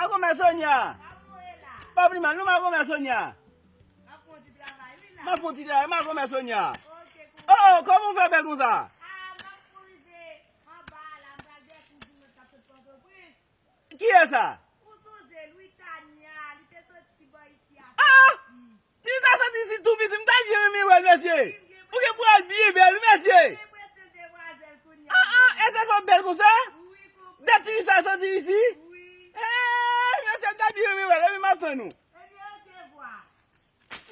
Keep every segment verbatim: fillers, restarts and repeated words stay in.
Makomè Sonya. Pa pli mal, non, makomè Sonya. M ap fè yon ti travay, makomè Sonya. Oh, kòman w fè bèl konsa? Kiyès sa? Ou sonje Louis Tania, li te soti bò isi a tou piti. Ti sa soti isi tou piti, m ta byen renmen wè l, mesye. Ou gen pou al byen bèl, wi, mesye. Ah, ah, e sa fè w bèl konsa? Dat ti sa soti isi? Eh, mesye, m ta byen renmen wè l, epi m ap tann ou.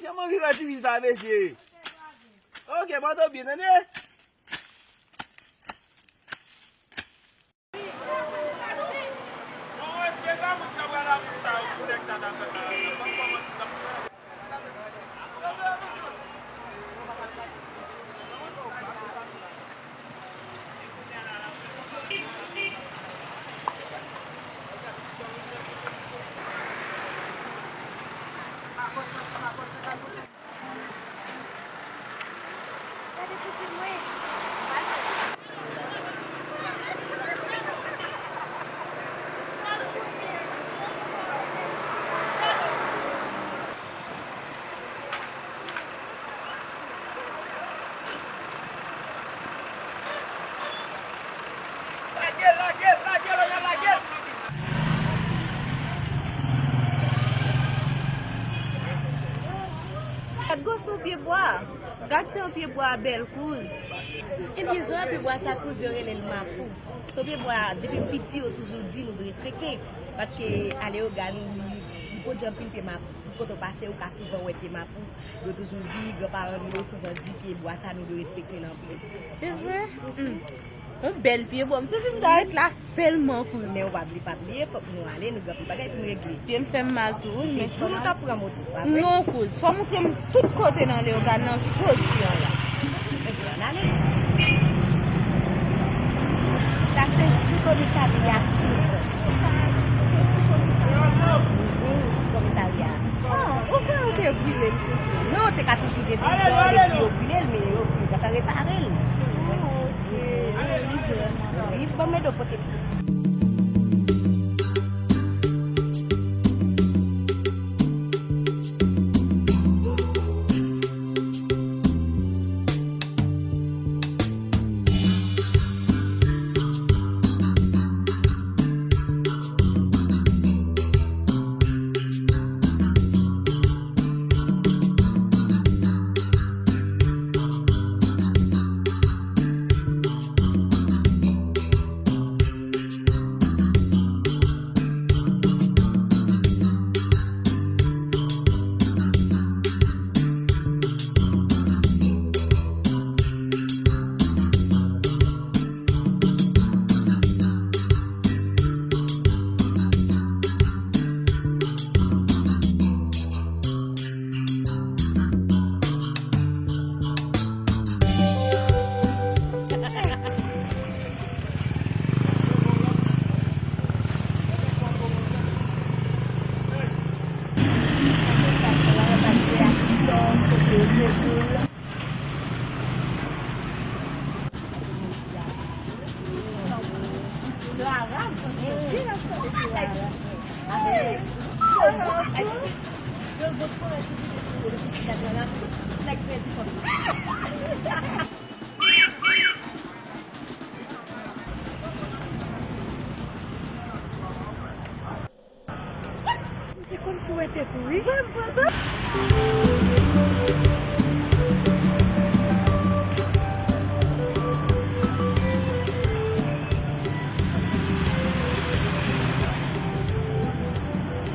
Jan m anvi wè ti fi sa, mesye. Ok, pòte w byen, tande? Gade kouzen mwen. Lage l, lage l, lage l, lage l, lage l. Gad gwo sou pye bwa. Gad jan pye bwa a bèl, kouz. Ebyen, jan pye bwa sa kouz, yo rele l mapou. Se yon pye bwa, depi m piti, yo toujou di nou dwe respekte. Paske a Leyogàn, li, li pwodui anpil pye mapou. Kote w pase, ou ka souvan wè pye mapou. Yo toujou di, granparan nou yo souvan di pye bwa sa nou dwe respekte l anpil. Se vre? Hmm. Yon bèl pye bwa. M santi m ta ret la sèlman, kouz. Men w pa bli-, pa bliye, fòk nou ale, nou gen anpil bagay pou n regle. Pye m fè m mal tou, wi, men. Epi tou nou t ap pran moto, pa vre? Non, kouz. Fò w montre m tout kote nan Leyogàn nan jodi a la. Ebyen, ann ale. Sa se sou komisarya, kouz. Wi, sou komisarya. Ah, ou kwè ou te brile m konsa? Non, te ka toujou gen dezòd, epi yo brile l, men yo, yo pa ka repare l. Ah, ok. Wi, ban m ede w pote. Se kòmsi w wè tèt ou, wi.